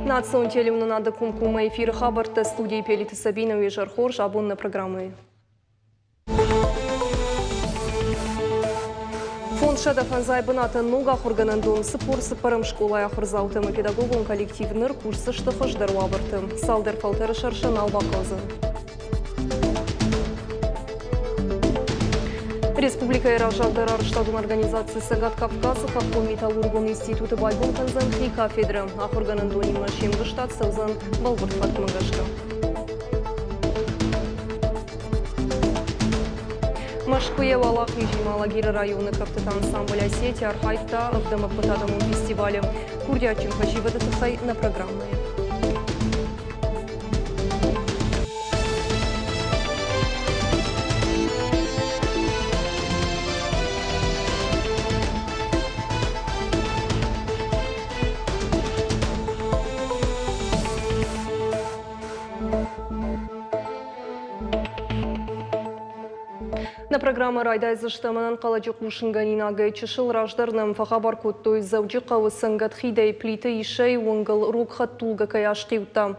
Национ телеуынынады комкоммӕ эфиры хабӕрттӕ студийы Пелиты Сабина уе зӕр хорз абон нӕ программӕйы. 505 бынаты ног ахуыргӕнӕндон 44-ӕм скъолайы ахуырдзаутӕ ӕмӕ педагогон коллектив ныр кусдзысты хуыздӕр уавӕрты. Цалдӕр фӕлтӕры сӕр сӕ нал бахъӕудзӕн. Республикӕйы раззагдӕр арӕзтадон организаци Цӕгат Кавказы хӕххон металлургон институты байгом кӕндзӕн хи кафедрӕ. Ахуыргӕнӕндонимӕ се мгуыстад цӕудзӕн бӕлвырд фӕткмӕ гӕсгӕ. Мӕскуыйы уӕлахизимӕ Алагиры районы кӕфтыты ансамбль «Осетия» архайдта ӕвдӕм ӕппӕтадӕмон фестивалы. Курдиатджын фӕсивӕды тыххӕй нӕ программӕйы. Нӕ программӕ райдайдзыстӕм ӕнӕнхъӕлӕджы хъусынгӕнинагӕй. Чысыл раздӕр нӕм фӕхабар кодтой, Дзӕуджыхъӕуы цӕнгӕт хидӕй Плиты Иссӕйы уынгыл рог хӕдтулгӕ кӕй асхъиудта.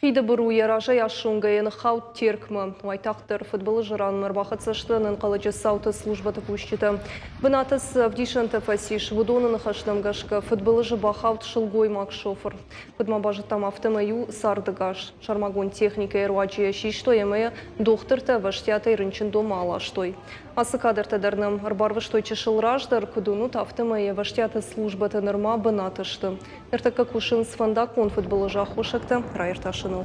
Хиды быру йӕ разӕй ассонгӕйӕ ныххауд Теркмӕ. Уайтагъддӕр фыдбылызы ранмӕ ӕрбахӕццӕ сты ӕнӕнхъӕлӕджы цауты службӕты кусджытӕ. Бынаты цы ӕвдисӕнтӕ фӕцис, уыдоны ныхӕстӕм гӕсгӕ фыдбылызы бахауд сылгоймаг шофыр. Куыд ма базыдтам, афтӕмӕй у цардӕгас. Сӕрмагонд техникӕйы руаджы йӕ систой ӕмӕ йӕ дохтыртӕ ӕвӕстиатӕй рынчындонмӕ аластой. Ацы кадртӕ дӕр нӕм ӕрбарвыстой чысыл раздӕр, куыд уынут, афтӕмӕй ӕвӕстиаты службӕтӕ нырма бынаты сты. Ныртӕккӕ кусынц фӕндаггон фыдбылызы аххосӕгтӕ раиртасыныл.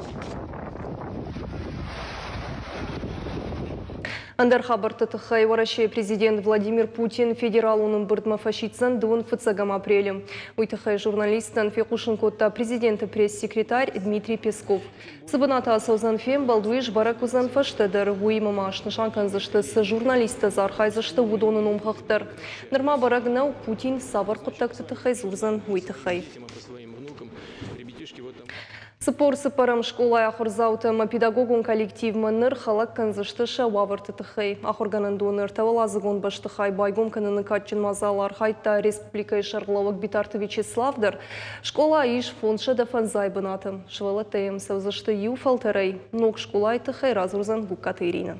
Ӕндӕр хабӕртты тыххӕй Уӕрӕсейы президент Владимир Путин федералон ӕмбырдмӕ фӕсиддзӕн дыууын фыццӕгӕм апрелы. Уый тыххӕй журналисттӕн фехъусын кодта президенты пресс-секретарь Дмитрий Песков. Цы бынаты ацӕудзӕн фембӕлд, уый сбӕрӕг уыдзӕн фӕстӕдӕр. Уыимӕ ма снысан кӕндзысты, цы журналисттӕ дзы архайдзысты, уыдоны номхыгъд дӕр. Нырма бӕрӕг нӕу, Путин цавӕр хъуыддӕгты тыххӕй дзурдзӕн, уый тыххӕй. 44-ӕм скъолайы ахуырдзаутӕ ӕмӕ педагогон коллективмӕ ныр хӕлӕг кӕндзысты сӕ уавӕрты тыххӕй. Ахуыргӕнӕндоны ӕртӕуӕладзыгон бӕстыхай байгом кӕныны кадджын мадзалы архайдта республикӕйы сӕргълӕууӕг Битарты Вячеслав дӕр. Скъолайы ис 505 бынаты. Сывӕллӕттӕ йӕм цӕудзысты иу фӕлтӕрӕй. Ног скъолайы тыххӕй радзурдзӕн Гугкаты Иринӕ.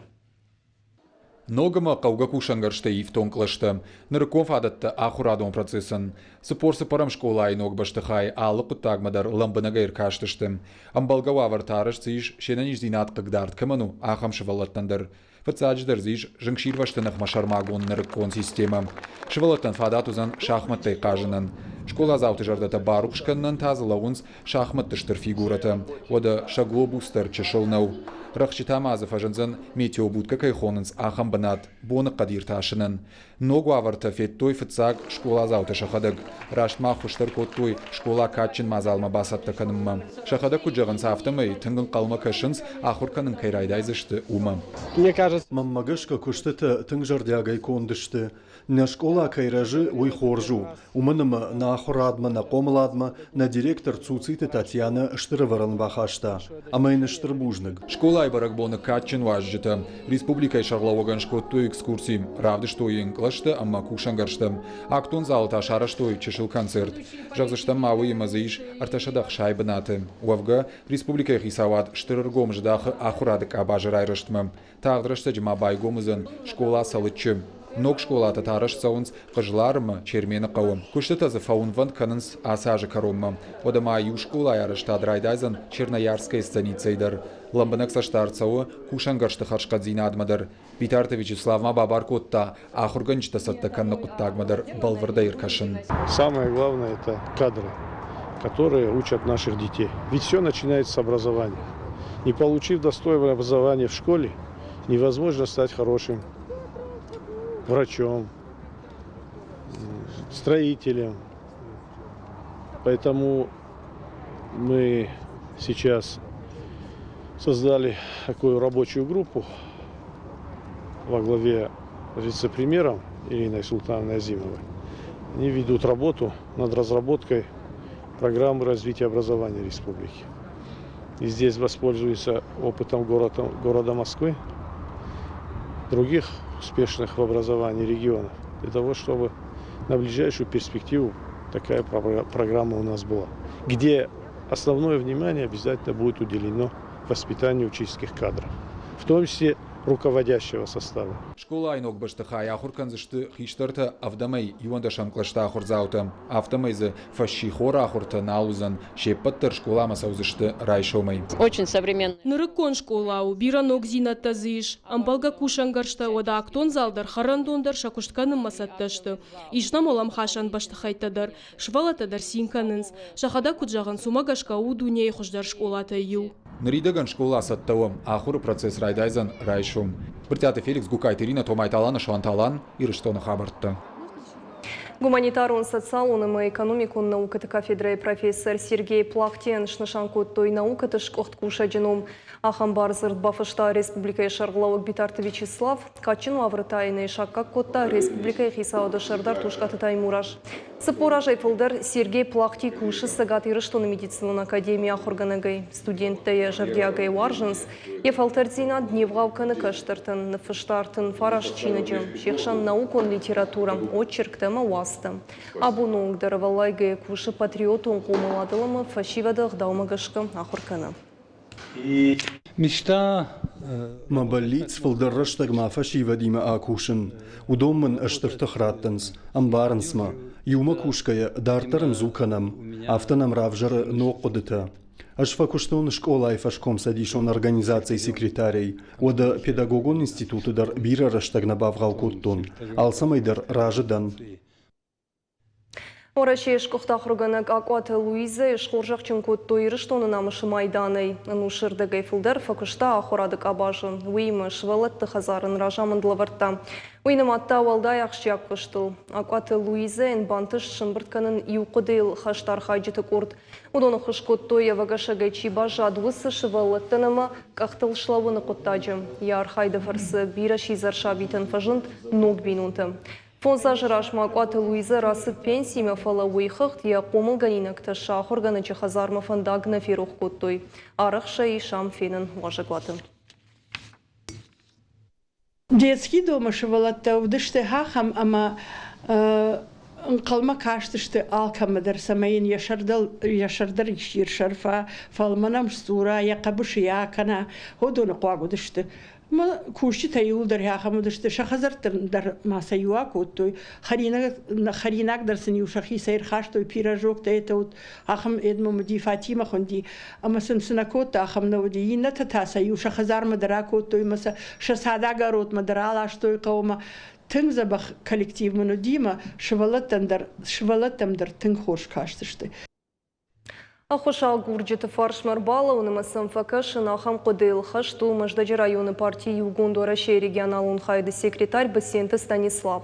Ног ӕмӕ хъӕугӕ кусӕнгӕрзтӕй ифтонг кълӕстӕ, нырыккон фадӕттӕ ахуырадон процессӕн. 44-ӕм скъолайы ног бӕстыхайы алы хъуыддагмӕ дӕр лӕмбынӕгӕй ӕркастысты. Ӕмбӕлгӕ уавӕртӕ арӕзт дзы ис, се нӕниздзинад хъыгдард кӕмӕн у, ахӕм сывӕллӕттӕн дӕр. Фыццаджыдӕр дзы ис зынгсирвӕзты ныхмӕ сӕрмагонд нырыккон системӕ. Сывӕллӕттӕн фадат уыдзӕн шахмӕттӕй хъазынӕн. Скъоладзауты зӕрдӕтӕ барухс кӕнынӕн та дзы лӕууынц шахмӕтты стыр фигурӕтӕ. Уӕдӕ сӕ глобус дӕр чысыл нӕу. Рӕхджы ма дзы фӕзындзӕн, метеобудкӕ кӕй хонынц, ахӕм бынат боныхъӕд иртасынӕн. Ног уавӕртӕ федтой фыццаг скъоладзаутӕ сӕхӕдӕг. Раст ма ӕххуыс дӕр кодтой скъола кадджын мадзалмӕ бацӕттӕ кӕнынмӕ. Сӕхӕдӕг куыд зӕгъынц, афтӕмӕй тынг ӕнхъӕлмӕ кӕсынц, ахуыр кӕнын кӕй райдайдзысты, уымӕ. Мне кажется, мӕнмӕ гӕсгӕ куыстытӕ тынг зӕрдиагӕй конд сты. Нӕ скъола кӕй рӕзы, уый хорз у, уымӕн ӕмӕ нӕ ахуырадмӕ, нӕ хъомыладмӕ нӕ директор Цуциты Татьянӕ стыр ӕвӕрӕн бахаста, ӕмӕ йын стыр бузныг. Скъолайы бӕрӕгбоны кадджын уазджытӕ республикӕйы сӕргълӕууӕгӕн скодтой экскурси, равдыстой йын кълӕстӕ ӕмӕ кусӕнгӕрзтӕ. Актон залы та сарӕзтой чысыл концерт. Зӕгъдзыстӕм ма уыимӕ дзы ис 360 бынаты. Уӕвгӕ, республикӕйы хицауад стыр ӕргом здахы ахуырады къабазы райрӕзтмӕ. Тагъд рӕстӕджы ма байгом уыдзӕн скъола Цӕлыччы. Ног скъолатӕ та арӕзт цӕуынц Хъызлары ӕмӕ Чермены хъӕуы. Куыстытӕ дзы фӕуынвӕнд кӕнынц ацы азы кӕронмӕ. Уӕдӕ ма иу скъолайы арӕзтад райдайдзӕн Черноярскӕйы станицӕйы дӕр. Лӕмбынӕг цӕстдард цӕуы кусӕнгӕрзты хӕрзхъӕддзинадмӕ дӕр. Битарты Вячеслав ма бабар кодта ахуыргӕнджытӕ цӕттӕ кӕныны хъуыддагмӕ дӕр бӕлвырдӕй ӕркӕсын. Самое главное – это кадры, которые учат наших детей. Ведь все начинается с образования. Не получив достойное образование в школе, невозможно стать хорошим врачом, строителем. Поэтому мы сейчас создали такую рабочую группу во главе с вице-премьером Ириной Султановной Азимовой. Они ведут работу над разработкой программы развития образования республики. И здесь воспользуются опытом города Москвы, других успешных в образовании регионов, для того, чтобы на ближайшую перспективу Такая программа у нас была, где основное внимание обязательно будет уделено воспитанию учительских кадров, в том числе руководящего состава. Скъолайы ног бӕстыхайы ахуыр кӕндзысты хистӕртӕ ӕвдӕмӕй иуӕндӕсӕм кълӕсты ахуырдзаутӕ. Афтӕмӕй дзы фӕссихор ахуыртӕ нал уыдзӕн, се ппӕт дӕр скъоламӕ цӕудзысты райсомӕй. Очень современный. Нырыккон скъола у, бирӕ ногдзинӕдтӕ дзы ис. Ӕмбӕлгӕ кусӕнгӕрзтӕ, уӕдӕ актон зал дӕр, хӕрӕндон дӕр сӕ куыст кӕнынмӕ цӕттӕ сты. Ис нӕм уӕлӕмхасӕн бӕстыхӕйттӕ дӕр. Сывӕллӕттӕ дӕр цин кӕнынц. Сӕхӕдӕг куыд зӕгъынц, уымӕ гӕсгӕ у дунейы хуыздӕр скъолатӕй иу. Ныридӕгӕн скъола цӕттӕ у. Ахуыры процесс райдайдзӕн райсом. Брытъиаты Феликс, Гукайты Иринӕ, Томайты Алан, Суанты Алан, Ирыстоны хабӕрттӕ. Гуманитарон, социалон ӕмӕ экономикон наукӕты кафедрӕйы профессор Сергей Плахтийӕн снысан кодтой наукӕты сгуыхт кусӕджы ном. Ахӕм бардзырд бафыста республикӕйы сӕргълӕууӕг Битарты Вячеслав. Кадджын уавӕры та йын ӕй саккаг кодта республикӕйы хицауады сӕрдар Тускъаты Таймураз. 40 азӕй фылдӕр Сергей Плахтий кусы Цӕгат Ирыстоны медицинон академийы ахуыргӕнӕгӕй. Студенттӕ йӕ зӕрдиагӕй уарзынц. Йӕ фӕлтӕрддзинад не вгъау кӕны кӕстӕртӕн, ныффыста 39 чиныджы, се хсӕн наукон литературӕ, очерктӕ ӕмӕ уацтӕ. Абоны онг дӕр ӕвӕллайгӕйӕ кусы патриотон хъомыладыл ӕмӕ фӕсивӕды ӕгъдаумӕ гӕсгӕ ахуыр кӕны. Мечта Мӕ бӕллиц фылдӕр рӕстӕг ма фӕсивӕдимӕ акусын. Уыдон мын стыр тых раттынц, ӕмбарынц мӕ. Иумӕ кусгӕйӕ дарддӕр ӕмдзу кӕнӕм. Афтӕ нӕм равзӕры ног хъуыдытӕ. Ӕз фӕкуыстон скъолайы фӕскомцӕдисон организацийы секретарӕй, уӕдӕ педагогон институты дӕр бирӕ рӕстӕг нӕ бавгъау кодтон. Алцӕмӕй дӕр разы дӕн. Уӕрӕсейы сгуыхт ахуыргӕнӕг Акъуаты Луизӕйы схорзӕхджын кодтой Ирыстоны намысы майданӕй. Ӕнусы рдӕгӕй фылдӕр фӕкуыста ахуырады къабазы. Уыимӕ сывӕллӕтты хӕдзарӕн разамынд лӕвӕрдта. Уый нымадта уӕлдай ахсджиаг куыстыл. Акъуаты Луизӕйӕн бантыст сӕмбырд кӕнын иу хъуыдыйыл хӕст архайджыты къорд. Уыдон ӕххуыс кодтой, ӕвӕгӕсӕгӕй чи баззад, уыцы сывӕллӕттӕн ӕмӕ къӕхтыл слӕууыны хъуыддаджы. Йӕ архайды фӕрцы бирӕ сидзӕр сабитӕн фӕзынд ног бинонтӕ. Фондз азы размӕ Къуаты Луизӕ рацыд пенсимӕ, фӕлӕ уый хыгъд йӕ хъомылгӕнинӕгтӕ сӕ ахуыргӕнӕджы хӕдзармӕ фӕндаг нӕ ферох кодтой. Арӕх сӕ ис ам фенын уазӕгуаты. Детский домы сывӕллӕттӕ уыдысты ахӕм ӕмӕ ӕнхъӕлмӕ кастысты алкӕмӕ дӕр, цӕмӕй йын йӕ сӕрдар исчи ӕрсӕрфа, фӕлмӕн ӕм сдзура, йӕ хъӕбысы йӕ акӕна. Уыдоны хъуаг уыдысты. Мӕ кусджытӕ иууылдӕр ахӕм уыдысты, сӕ хӕдзӕртты дӕр ма сӕ иу акодтой, хӕринаг дӕр сын-иу сӕхицӕй ӕрхастой, пирожоктӕ это вот ахӕм Эдмом уыди, Фатимӕ хуынди, ӕмӕ сын цы нӕ кодта, ахӕм нӕ уыди. Иннӕтӕ та сӕ-иу сӕ хӕдзармӕ дӕр акодтой ӕмӕ сӕ сӕ цадӕгӕротмӕ дӕр аластой хъӕумӕ. Тынг дзӕбӕх коллектив мын уыди ӕмӕ сывӕллӕттӕн дӕр, сывӕллӕттӕм дӕр тынг хорз кастысты. Ӕххуысагурджыты фарсмӕ ӕрбалӕууын ӕмӕ сӕм фӕкӕсын ахӕм хъуыдыйыл хӕст у Мӕздӕджы районы партийы Иугонд Уӕрӕсейы регионалон хайады секретарь Быценты Станислав.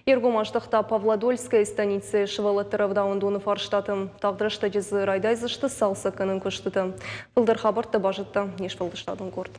Йе ргом аздӕхта Павлодольская станицӕйы сывӕллӕтты рӕвдауӕндоны фарстатӕм. Тагъд рӕстӕджы дзы райдайдзысты цалцӕггӕнӕн куыстытӕ. Фылдӕр хабӕрттӕ базыдта не сфӕлдыстадон къорд.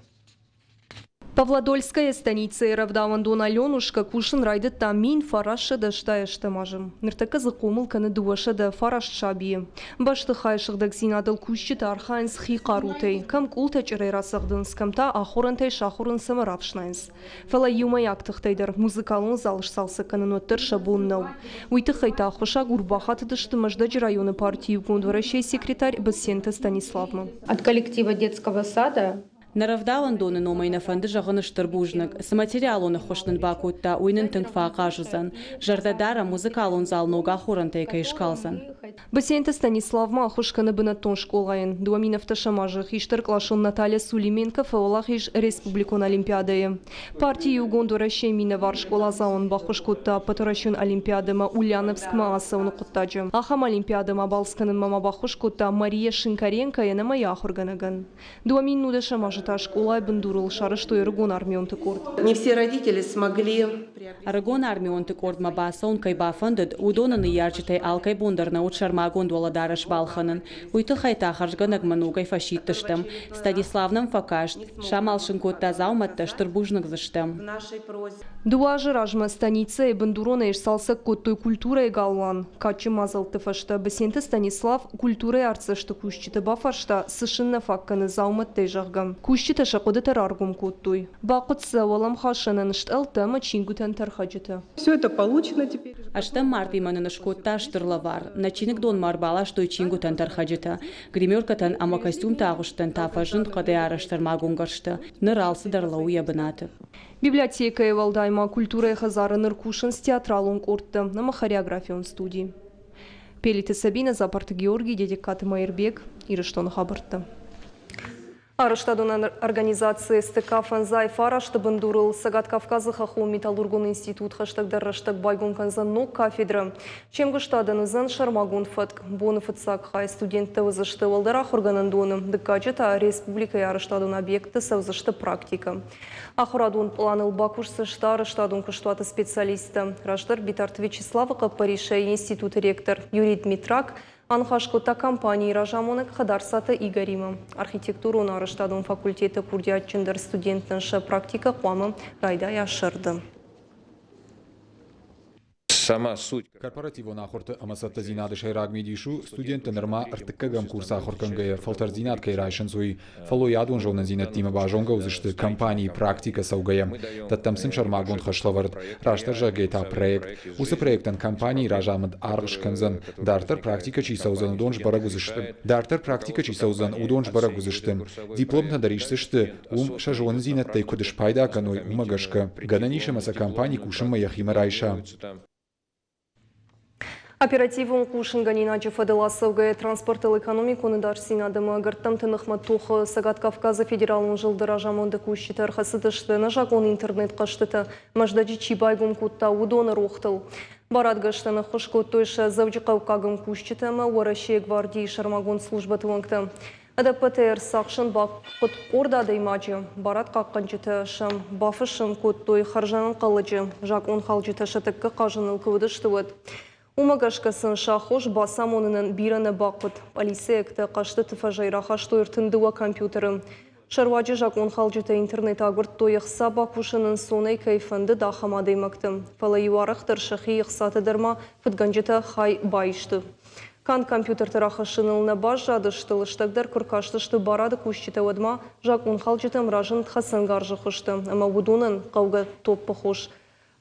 Павлодольская станицӕйы рӕвдауӕндон Аленушка кусын райдыдта 1988 азы. Ныртӕккӕ дзы хъомыл кӕны 209 сабийы. Бӕстыхайы сыгъдӕгдзинадыл кусджытӕ архайынц хи хъарутӕй. Кӕм къултӕ чъырӕй рацӕгъдынц, кӕм та ахорӕнтӕй сахуырынц ӕмӕ рафснайынц. Фӕлӕ иумӕйаг тыхтӕй дӕр музыкалон зал сцалцӕг кӕнын уӕддӕр сӕ бон нӕу. Уый тыххӕй та ӕххуысагур бахатыдысты Мӕздӕджы районы партийы Иугонд Уӕрӕсейы секретарь Быценты Станиславмӕ. От коллектива детского сада Нӕ рӕвдауӕндоны номӕй нӕ фӕнды зӕгъын стыр бузныг. Цы материалон ӕххуыс нын бакодта, уый нын тынг фӕахъаз уыдзӕн. Зӕрдӕ дарӕм, музыкалон зал ног ахорӕнтӕй кӕй скалдзӕн. Быценты Станислав ма ӕххуыс кӕны бынӕттон скъолайӕн. 2017 азы хистӕркъласон Наталья Сулименко фӕуӕлахиз республикон олимпиадӕйы. Парти Иугонд Уӕрӕсейы минӕвар скъоладзауӕн баххуыс кодта Ӕппӕтуӕрӕсеон олимпиадӕмӕ Ульяновскмӕ ацӕуыны хъуыддаджы. Ахӕм олимпиадӕмӕ балц кӕнынмӕ ма баххуыс кодта Мария Шинкаренкойӕн ӕмӕ йӕ ахуыргӕнӕгӕн. 2010 азы та скъолайы бындурыл сарӕзтой ӕрыгон армионты къорд. Не все родители смогли Ӕрыгон армионты къордмӕ бацӕуын кӕй бафӕндыд, уыдоны ныййарджытӕй алкӕй бон дӕр нӕ уыд сӕрмагонд уӕлӕдарӕс балхӕнын. Уый тыххӕй та хӕрзгӕнӕгмӕ ногӕй фӕсидтыстӕм. Станислав нӕм фӕкаст, самал сын кодта дзаумӕттӕ, стыр бузныг дзы стӕм. Дыууӕ азы размӕ станицӕйы бындуронӕй сцалцӕг кодтой культурӕйы галуан. Кадджын мадзӕлтты фӕстӕ Быценты Станислав культурӕйы артдзӕсты кусджыты бафарста, цы сын нӕ фаг кӕны дзаумӕттӕй, зӕгъгӕ. Кусджытӕ сӕ хъуыдытӕ раргом кодтой. Бахъуыд сӕ уӕлӕмхасӕнӕн стъӕлттӕ ӕмӕ чингуытӕн. ивын тӕрхӕджытӕ. Все это получено теперь. Ӕстӕм мартъимӕ нын скодта стыр лӕвар. Нӕ чиныгдонмӕ ӕрбаластой чингуытӕн тӕрхӕджытӕ. Гримеркӕтӕн ӕмӕ костюмты агъуыстӕн та фӕзынд хъӕдӕй арӕзт ӕрмагон гӕрзтӕ. Ныр алцыдӕр лӕууы йӕ бынаты. Библиотекӕйы уӕлдай ма культурӕйы хӕдзары ныр кусынц театралон къордтӕ ӕмӕ хореографион студи. Пелиты Сабина, Запарты Георгий, Дедегкаты Маирбег, Ирыстоны хабӕрттӕ. Арӕзтадон организаци СТК фӕндзай фарасты бындурыл Цӕгат Кавказы хӕххон металлургон институт хӕстӕгдӕр рӕстӕг байгом кӕндзӕн ног кафедрӕ. Се мгуыстадӕн уыдзӕн сӕрмагонд фӕтк. Боны фыццаг хай студенттӕ уыдзысты уӕлдӕр ахуыргӕнӕндоны, дыккаджы та республикӕйы арӕзтадон объектты цӕудзысты практикӕ. Ахуырадон пъланыл бакусдзысты арӕзтадон куыстуаты специалисттӕ. Раздӕр Битарты Вячеславы хъӕппӕрисӕй институты ректор Юрий Дмитрак Аныхас кодта компанийы разамонӕг Хӕдарцаты Игоримӕ. Архитектурон-арӕзтадон факультеты курдиатджындӕр студенттӕн сӕ практикӕ хъуамӕ райдайа сӕрды. Сама суть. Корпоративон ахуырты ӕмӕ цӕттӕдзинады сӕйраг мидис у, студенттӕ нырма ӕртыккӕгӕм курсы ахуыр кӕнгӕйӕ фӕлтӕрддзинад кӕй райсынц, уый. Фӕллойадон зонындзинӕдтимӕ базонгӕ уыдзысты компанийы практикӕ цӕугӕйӕ. Дӕттӕм сын сӕрмагонд хӕслӕвӕрд, растдӕр зӕгъгӕйӕ та проект. Уыцы проектӕн компанийы разамынд аргъ скӕндзӕн. Дарддӕр практикӕ чи цӕудзӕн, уыдон сбӕрӕг уыдзысты. Дарддӕр практикӕ чи цӕудзӕн, уыдон сбӕрӕг уыдзысты. Дипломтӕ дӕр исдзысты, уым сӕ зонындзинӕдтӕй куыд спайда кӕной, уымӕ гӕсгӕ. Гӕнӕн ис ӕмӕ сӕ компани кусынмӕ йӕхимӕ райса. Оперативон хъусынгӕнинаджы фӕдыл ацӕугӕ транспортыл экономикон ӕдасдзинад ӕмӕ гӕрттӕмты ныхмӕ тохы Цӕгат Кавказы федералон зылды разамонды кусджытӕ ӕрхӕцыдысты ӕнӕзакъон интернет-хъӕзтытӕ Мӕздӕджы чи байгом кодта, уыдоны рохтыл. Барадгӕстӕн ӕххуыс кодтой сӕ дзӕуджыхъӕуккаг ӕмкусджытӕ ӕмӕ Уӕрӕсейы гвардийы сӕрмагонд службӕты уӕнгтӕ. Ӕдӕппӕтӕй ӕрцахсын бахъуыд къорд адӕймаджы. Барадхъахъхъӕнджытӕ сӕм бафыссын кодтой хӕрзӕнӕнхъӕлӕджы закъонхалджытӕ сӕ тӕккӕ хъазыныл куы уыдысты, уӕд. Уымӕ гӕсгӕ сын сӕ аххос бацамонынӕн бирӕ нӕ бахъуыд. Пъӕлицӕйӕгтӕ хъӕзтыты фӕзӕй рахастой 32 компьютеры. Сӕ руаджы закъонхалджытӕ интернет агуырдтой ӕхца бакусын ӕнцонӕй кӕй фӕндыд, ахӕм адӕймӕгты. Фӕлӕ-иу арӕхдӕр сӕхи ӕхцатӕ дӕр ма фыдгӕнджытӕ хай баисты. Канд компьютерты рахӕссыныл нӕ баззадысты, лыстӕгдӕр куы ркастысты барады кусджытӕ, уӕд ма закъонхалджытӕм разынд хӕцӕнгарзы хуызтӕ ӕмӕ уыдонӕн хъӕугӕ топпыхос.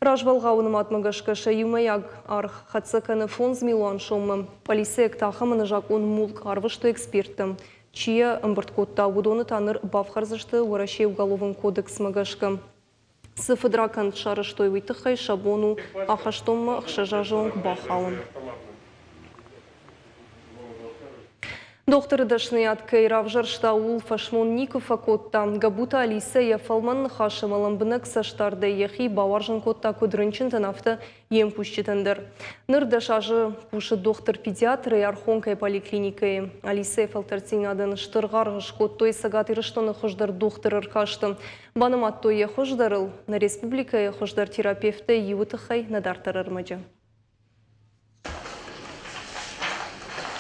Развӕлгъау нымадмӕ гӕсгӕ сӕ иумӕйаг аргъ хӕццӕ кӕны 5 милуан соммӕ. Пъӕлицӕйӕгтӕ ахӕм ӕнӕзакъон мулк арвыстой эксперттӕм. Чи йӕ ӕмбырд кодта, уыдоны та ныр бафхӕрдзысты Уӕрӕсейы Уголовон кодексмӕ гӕсгӕ. Цы фыдракӕнд сарӕзтой, уый тыххӕй сӕ бон у ахӕстонмӕ 6 азы онг бахауын. Дохтыры дӕсныйад кӕй равзӕрста, ууыл фӕсмон никуы фӕкодта. Гӕбуты Алисӕ йӕ фӕлмӕн ныхас ӕмӕ лӕмбынӕг цӕстдардӕй йӕхи бауарзын кодта куыд рынчынтӕн, афтӕ йе мкусджытӕн дӕр. Ныр 10 азы кусы дохтыр-педиатрӕй Архонкӕйы поликлиникӕйы. Алисӕйы фӕлтӕрддзинадӕн стыр аргъ скодтой Цӕгат Ирыстоны хуыздӕр дохтыры ӕркасты. Банымадтой йӕ хуыздӕрыл, нӕ республикӕйы хуыздӕр терапевттӕй иуы тыххӕй нӕ дарддӕр ӕрмӕджы.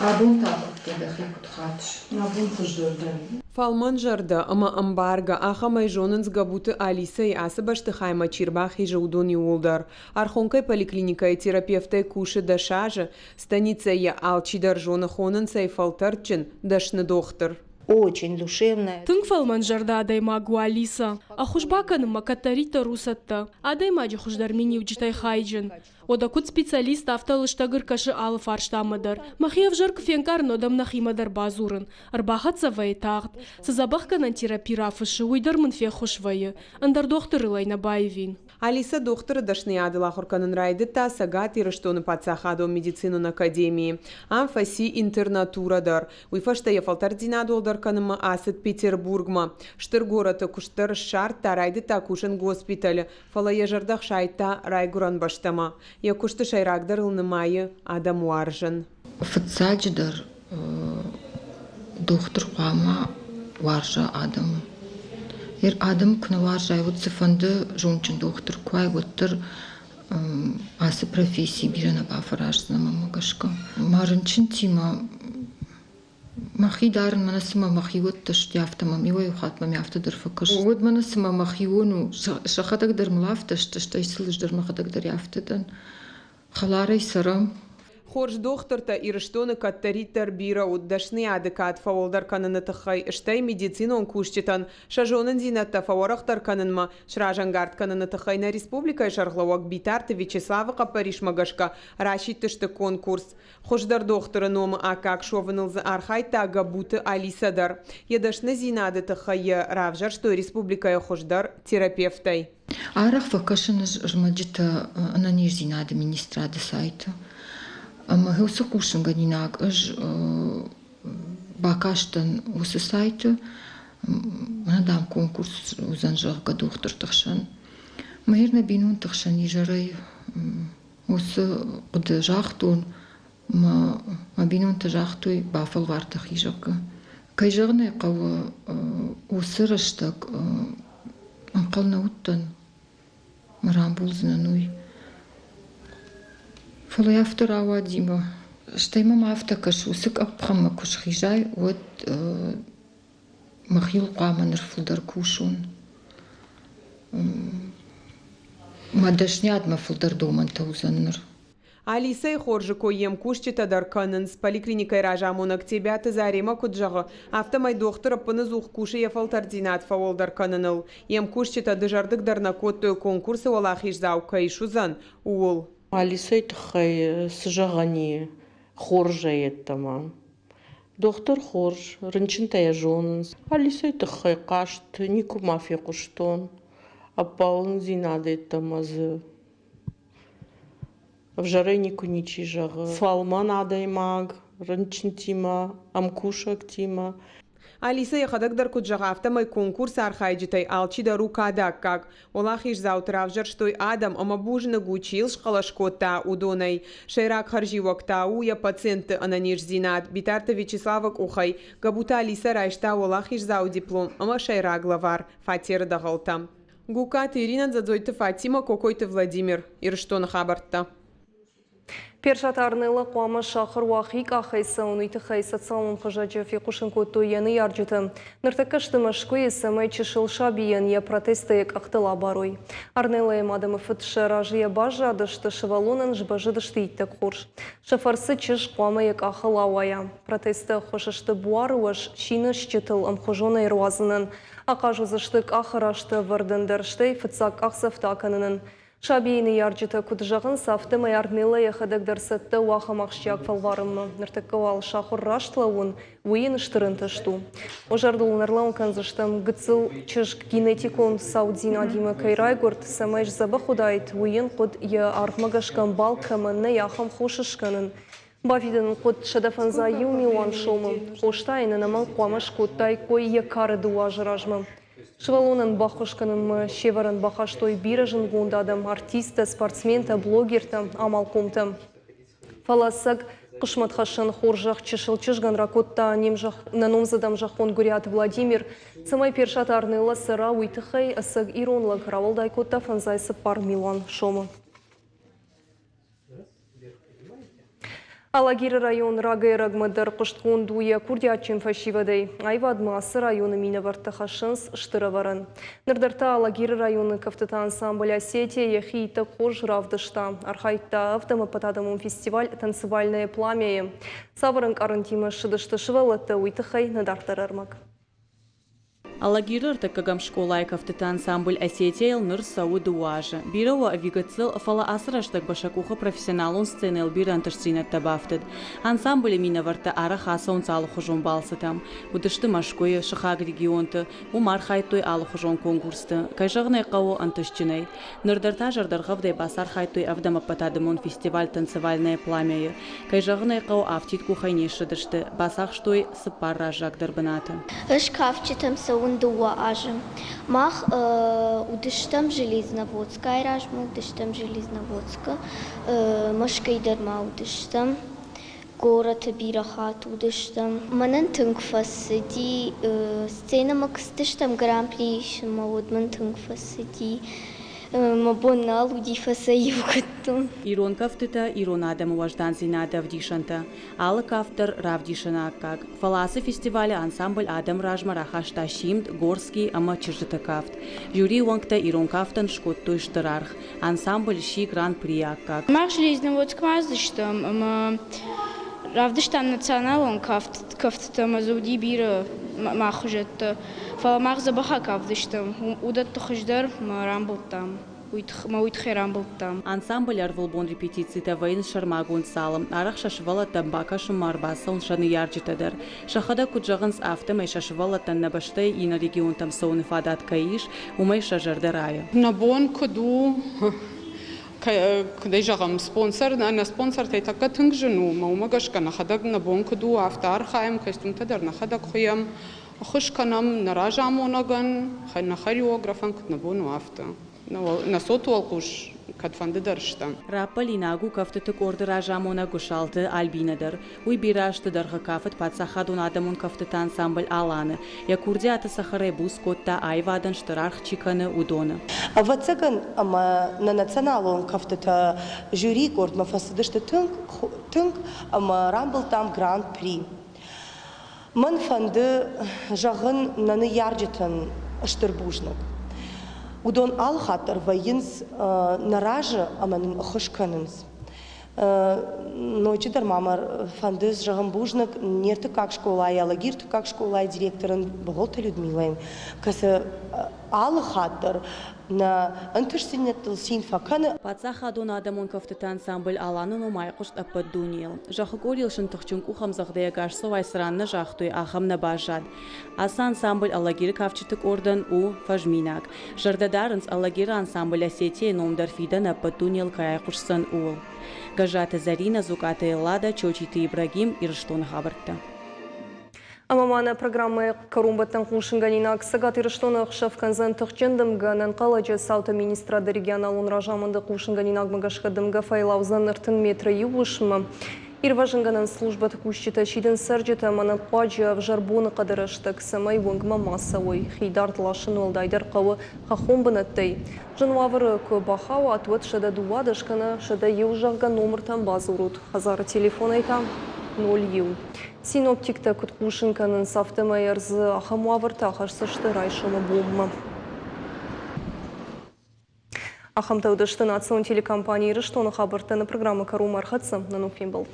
Абон та куыдтӕ дӕхи куыд хатыс? Абон хуыздӕр дӕн. Фӕлмӕнзӕрдӕ ӕмӕ ӕмбаргӕ, ахӕмӕй зонынц Гӕбуты Алисӕйы ацы бӕстыхаймӕ чи рбахизы, уыдон иууылдӕр. Архонкӕйы поликлиникӕйы терапевтӕй кусы 10 азы, станицӕйы йӕ алчидӕр зоны, хонынц ӕй фӕлтӕрдджын, дӕсны дохтыр. Очень душевная. Тынг фӕлмӕнзӕрдӕ адӕймаг у Алиса. Ӕххуыс бакӕнынмӕ кӕддӕриддӕр у цӕттӕ. Адӕймаджы хуыздӕр миниуджытӕй хайджын. Уӕдӕ куыд специалист, афтӕ лыстӕг ӕркӕсы алы фарстамӕ дӕр. Мӕхи ӕвзӕр куы фенкъарын, уӕд ӕм нӕхимӕ дӕр бадзурын. Ӕрбахӕццӕ вӕййы тагъд. Цы дзӕбӕхгӕнӕн терапи рафыссы, уый дӕр мын феххуыс вӕййы. Ӕндӕр дохтырыл ӕй нӕ баивин. Алиса дохтыры дӕсныйадыл ахуыр кӕнын райдыдта Цӕгат Ирыстоны паддзахадон медицинон академийы. Ам фӕци интернатурӕ дӕр. Уый фӕстӕ йӕ фӕлтӕрддзинад уӕлдӕр кӕнынмӕ ацыд Петербургмӕ. Стыр горӕты куыст дӕр ссардта, райдыдта кусын госпиталы. Фӕлӕ йӕ зӕрдӕ хсайдта райгуырӕн бӕстӕмӕ. Йӕ куысты сӕйрагдӕрыл нымайы адӕм уарзын. Фыццаджыдӕр дохтыр хъуамӕ уарза адӕмы. Йе адӕмы куы нӕ уарзай, уӕд цыфӕнды зондджын дохтыр куы уай, уӕддӕр ацы професси бирӕ нӕ бафӕраздзынӕ мӕнмӕ гӕсгӕ. Мӕ рынчынтимӕ Мӕхи дарын мӕнӕ цыма мӕхиуӕттӕ сты, афтӕ мӕм иуӕй-иу хатт мӕм афтӕ дӕр фӕкӕсы. Уӕд мӕнӕ цыма мӕхион у, сӕхӕдӕг дӕр мыл афтӕ сты, стӕй сыл ӕз дӕр мӕхӕдӕг дӕр афтӕ дӕн. Хӕларӕй цӕрӕм. Хорз дохтыртӕ Ирыстоны кӕддӕриддӕр бирӕ уыд дӕсныйады кад фӕуӕлдӕр кӕныны тыххӕй, стӕй медицинон кусджытӕн сӕ зонындзинӕдтӕ фӕуӕрӕхдӕр кӕнынмӕ сразӕнгард кӕныны тыххӕй нӕ республикӕйы сӕргълӕууӕг Битарты Вячеславы хъӕппӕрисмӕ гӕсгӕ расидтысты конкурс. Хуыздӕр дохтыры номы аккаг суӕвыныл дзы архайдта Гӕбуты Алисӕ дӕр. Йӕ дӕсныдзинады тыххӕй йӕ равзӕрстой республикӕйы хуыздӕр терапевтӕй. Арӕх фӕкӕсын ӕз ӕрмӕджытӕ ӕнӕниздзинады министрады сайты. Ӕмӕ уыцы хъусынгӕнинаг ӕз бакастӕн уыцы сайты, мӕнӕ, дам, конкурс уыдзӕн, зӕгъгӕ, дохтырты хсӕн. Мӕ нӕ бинонты хсӕн изӕрӕй уыцы хъуыды загътон, мӕ мӕ бинонтӕ загътой, бафӕлвар дӕхи, зӕгъгӕ. Кӕй зӕгъын ӕй хъӕуы, уыцы рӕстӕг ӕнхъӕл нӕ уыдтӕн, мӕ рамбулдзынӕн, уый. Фӕлӕ афтӕ рауади мӕ. Стӕй мӕм афтӕ кӕсы, уыцы къӕпхӕнмӕ куы схизай, уӕд мӕхиуыл хъуамӕ ныр фылдӕр кусон. Мӕ дӕсниадмӕ фылдӕр домӕнтӕ уыдзӕн ныр. Алисӕйы хорзы кой йе мкусджытӕ дӕр кӕнынц. Поликлиникӕйы разамонӕг Тебиаты Заремӕ куыд зӕгъы, афтӕмӕй дохтыр ӕппыныдзух кусы йӕ фӕлтӕрддзинад фӕуӕлдӕр кӕныныл. Йе мкусджытӕ дызӕрдыг дӕр нӕ кодтой, конкурсы уӕлахиздзау кӕй суыдзӕн, ууыл. Алисӕйы тыххӕй цы зӕгъӕн и хорзӕй йеддӕмӕ? Дохтыр хорз, рынчынтӕ йӕ зонынц. Алисӕйы тыххӕй хъаст никуы ма фехъуыстон. Ӕппӕлындзинад йеддӕмӕ дзы ӕвзӕрӕй никуы ничи зӕгъы. Фӕлмӕн адӕймаг, рынчынтимӕ, ӕмкусӕгтимӕ. Алисӕ йӕхӕдӕг дӕр куыд зӕгъы, афтӕмӕй конкурсы архайджытӕй алчидӕр у кады аккаг. Уӕлахиздзауты равзӕрстой адӕм ӕмӕ бузныг у, чи йыл схъӕлӕс кодта, уыдонӕй. Сӕйраг хӕрзиуӕг та у йӕ пациентты ӕнӕниздзинад. Битарты Вячеславы къухӕй Габуты Алисӕ райста уӕлахиздзауы диплом ӕмӕ сӕйраг лӕвар – фатеры дӕгъӕлтӕ. Гуккаты Иринӕ, Дзӕдзойты Фатимӕ, Кокойты Владимир. Ирыстоны хабӕрттӕ. Персаты Арнелла хъуамӕ сахуыр уа хи къахӕй цӕуын, уый тыххӕй социалон хызӕджы фехъусын кодтой йӕ ныййарджытӕ. Ныртӕккӕ сты Мӕскуыйы, цӕмӕй чысыл сабийӕн йӕ протезтӕ йӕ къӕхтыл абарой. Арнеллайы мад ӕмӕ фыд сӕ разыйӕ баззадысты, сывӕллонӕн сбӕззыдысты иттӕг хорз. Сӕ фӕрцы чызг хъуамӕ йӕ къахыл ауайа. Протезтӕ ӕххуыс сты буары уӕз сины стджытыл ӕмхуызонӕй ӕруадзынӕн. Ахъаз уыдзысты къахы рӕзты ӕвӕрдӕн дӕр, стӕй фыццаг къахдзӕфтӕ акӕнынӕн. Сабийы ныййарджытӕ куыд зӕгъынц, афтӕмӕй Арнелла йӕхӕдӕг дӕр цӕттӕ у ахӕм ахсджиаг фӕлварынмӕ. Ныртӕккӕ уал сахуыр раст лӕууын, уый йын стыр ӕнтыст у. Уӕ зӕрдыл ын ӕрлӕууын кӕндзыстӕм, гыццыл чызг генетикон цауддзинадимӕ кӕй райгуырд, цӕмӕй сдзӕбӕх уыдаид, уый йын хъуыд йӕ аргъмӕ гӕсгӕ ӕмбал кӕмӕн нӕй, ахӕм хос скӕнын. Бафидын хъуыд 151 милуан сомы. Хостӕ йын ӕнӕмӕнг хъуамӕ скодтаиккой йӕ кары дыууӕ азы размӕ. Сывӕллонӕн баххуыс кӕнынмӕ се вӕрӕн бахастой бирӕ зындгонд адӕм, артисттӕ, спортсментӕ, блогертӕ, амалхъомтӕ. Фӕлӕ ӕцӕг хъысмӕтхӕссӕн хорзӕх чысыл чызгӕн ракодта нӕ номдзыд ӕмзӕххон Гуыриаты Владимир. Цӕмӕй Персаты Арнелла цӕра, уый тыххӕй ӕцӕг ирон лӕг рауӕлдай кодта 54 милуан сомы. Алагиры район рагӕй-ӕрӕгмӕ дӕр хъуыстгонд у йӕ курдиатджын фӕсивӕдӕй. Аивадмӕ ацы районы минӕвӕрттӕ хӕссынц стыр ӕвӕрӕн. Ныр дӕр та Алагиры районы кӕфтыты ансамбль Осетия йӕхи иттӕг хорз равдыста. Архайдта ӕвдӕм ӕппӕтадӕмон фестиваль «Танцевальное пламя-йы». Цавӕр ӕнкъарӕнтимӕ ссыдысты сывӕллӕттӕ, уый тыххӕй нӕ дарддӕр ӕрмӕг. Алагиры ӕртыккӕгӕм скъолайы кӕфтыты ансамбль «Осетия-йыл ныр цӕуы дыууӕ азы. Бирӕ у ӕви гыццыл, фӕлӕ ацы рӕстӕгмӕ сӕ къухы профессионалон сценӕйыл бирӕ ӕнтыстдзинӕдтӕ бафтыд. Ансамблы минӕвӕрттӕ арӕх ацӕуынц алыхуызон балцытӕм. Уыдысты Мӕскуыйы, сыхаг регионты, уым архайдтой алыхуызон конкурсты. Кӕй зӕгъын ӕй хъӕуы, ӕнтыстджынӕй. Ныр дӕр та зӕрдӕргъӕвдӕй бацархайдтой ӕвдӕм ӕппӕтадӕмон фестиваль «Танцевальное пламя-йы». Кӕй зӕгъын ӕй хъӕуы, афтид къухӕй не ссыдысты, бацахстой цыппар раззагдӕр бынаты. Ӕз кафджытӕм цӕуын дыууӕ азы. Мах уыдыстӕм Железноводскӕйы размӕ, уыдыстӕм Железноводскы, Мӕскуыйы дӕр ма уыдыстӕм, горӕты бирӕ хатт уыдыстӕм. Мӕнӕн тынг фӕцыди, сценӕмӕ куы цыдыстӕм гран-при исынмӕ, уӕд мын тынг фӕцыди. Мӕ бон нал уыди, фӕцӕй-иу кодтон. Ирон кӕфтытӕ ирон адӕмы уӕздандзинады ӕвдисӕнтӕ. Алы кафт дӕр равдисыны аккаг. Фӕлӕ ацы фестивалы ансамбль адӕм размӕ рахаста Симд, Горский ӕмӕ Чызджыты кафт. Жюрийы уӕнгтӕ ирон кафтӕн скодтой стыр аргъ. Ансамбль сси гран-прийы аккаг. Мах Железноводскмӕ ацыдыстӕм ӕмӕ равдыстам националон кӕфтытӕ ӕмӕ дзы уыди бирӕ мах хуызӕттӕ. Фӕлӕ мах дзӕбӕх акафдзыстӕм, уыдӕтты хуыздӕр мӕ рамбылдтам. Мӕ уый тыххӕй рамбылдтам. Ансамбль ӕрвылбон репетицитӕ вӕййынц сӕрмагонд залы. Арӕх сӕ сывӕллӕттӕм бакӕсынмӕ ӕрбацӕуынц сӕ ныййарджытӕ дӕр. Сӕхӕдӕг куыд зӕгъынц, афтӕмӕй сӕ сывӕллӕттӕн нӕ бӕстӕйы иннӕ регионтӕм цӕуыны фадат кӕй ис, уымӕй сӕ зӕрдӕ райы. Нӕ бон куыд у, куыдӕй зӕгъӕм, спонсор, ӕнӕ спонсортӕй тӕккӕ тынг зын у, ӕмӕ уымӕ гӕсгӕ нӕхӕдӕг нӕ бон куыд у, афтӕ архайӕм, костюмтӕ дӕр нӕхӕдӕг хуыйӕм, ӕххуыс кӕнӕм нӕ разамонӕгӕн, нӕ хореографӕн, куыд нӕ бон у, афтӕ. Нӕ цоты уӕлхъус кӕдфӕнды дӕр стӕм. Раппӕлинаг у кӕфтыты къорды разамонӕг Гуысалты Альбинӕ дӕр. Уый бирӕ азты дӕргъы кафыд паддзахадон адӕмон кӕфтыты ансамбль «Алан-ы». Йӕ курдиаты цӕхӕрӕй буц кодта, аивадӕн стыр аргъ чи кӕны, уыдоны. Ӕвӕццӕгӕн, ӕмӕ нӕ националон кӕфтытӕ жюрийы къордмӕ фӕцыдысты тынг, тынг ӕмӕ рамбылдтам гран-при. Мӕн фӕнды зӕгъын нӕ ныййарджытӕн стыр бузныг. Уыдон алыхатт дӕр вӕййынц нӕ разы ӕмӕ нын ӕххуыс кӕнынц. Ноджыдӕр ма мӕ фӕнды зӕгъын бузныг не ртыккаг скъолайы, Алагиры ӕртыккаг скъолайы директорӕн Быгъуылты Людмилӕйӕн, кӕцы алы хатт дӕр нӕ ӕнтыстдзинӕдтыл цин фӕкӕны. Паддзахадон адӕмон кӕфтыты ансамбль «Аланы» ном айхъуыст ӕппӕт дунейыл. Зӕххы къорийыл сын тыхджын къухӕмдзӕгъдӕй ӕгасцӕуай цы ран нӕ загътой, ахӕм нӕ баззад. Ацы ансамбль Алагиры кафджыты къордӕн у фӕзминаг. Зӕрдӕ дарынц, Алагиры ансамбль «Осетия-йы» ном дӕр фидӕны ӕппӕт дунейыл кӕй айхъуысдзӕн, ууыл. Гӕззаты Зӕринӕ, Дзукъаты Эллада, Чочиты Ибрагим, Ирыстоны хабӕрттӕ. Ӕмӕ ма нӕ программӕйы кӕронбӕттӕн хъусынгӕнинаг Цӕгат Ирыстоны ӕхсӕв кӕндзӕн тыхджын дымгӕ. Ӕнӕнхъӕлӕджы цауты министрады регионалон разамынды хъусынгӕнинагмӕ гӕсгӕ дымгӕ фӕйлаудзӕн 30 метры иу уысммӕ. Ирвӕзынгӕнӕн службӕты кусджытӕ сидынц цӕрджытӕм ӕнӕхъуаджы ӕвзӕр боныхъӕды рӕстӕг, цӕмӕй уынгмӕ ма цӕуой. Хи дард ласын уӕлдайдӕр хъӕуы хӕххон бынӕттӕй. Зын уавӕры куы бахауат, уӕд 112 кӕнӕ 101, зӕгъгӕ, номыртӕм бадзурут. Хӕдзары телефонӕй та 01. Синоптиктӕ куыд хъусын кӕнынц, афтӕмӕй ӕрдзы ахӕм уавӕртӕ ахӕсдзысты райсомы бонмӕ. Ахӕмтӕ уыдысты национ телекомпани Ирыстоны хабӕрттӕ. Нӕ программӕ кӕронмӕ ӕрхӕццӕ. Нӕ ног фембӕлд.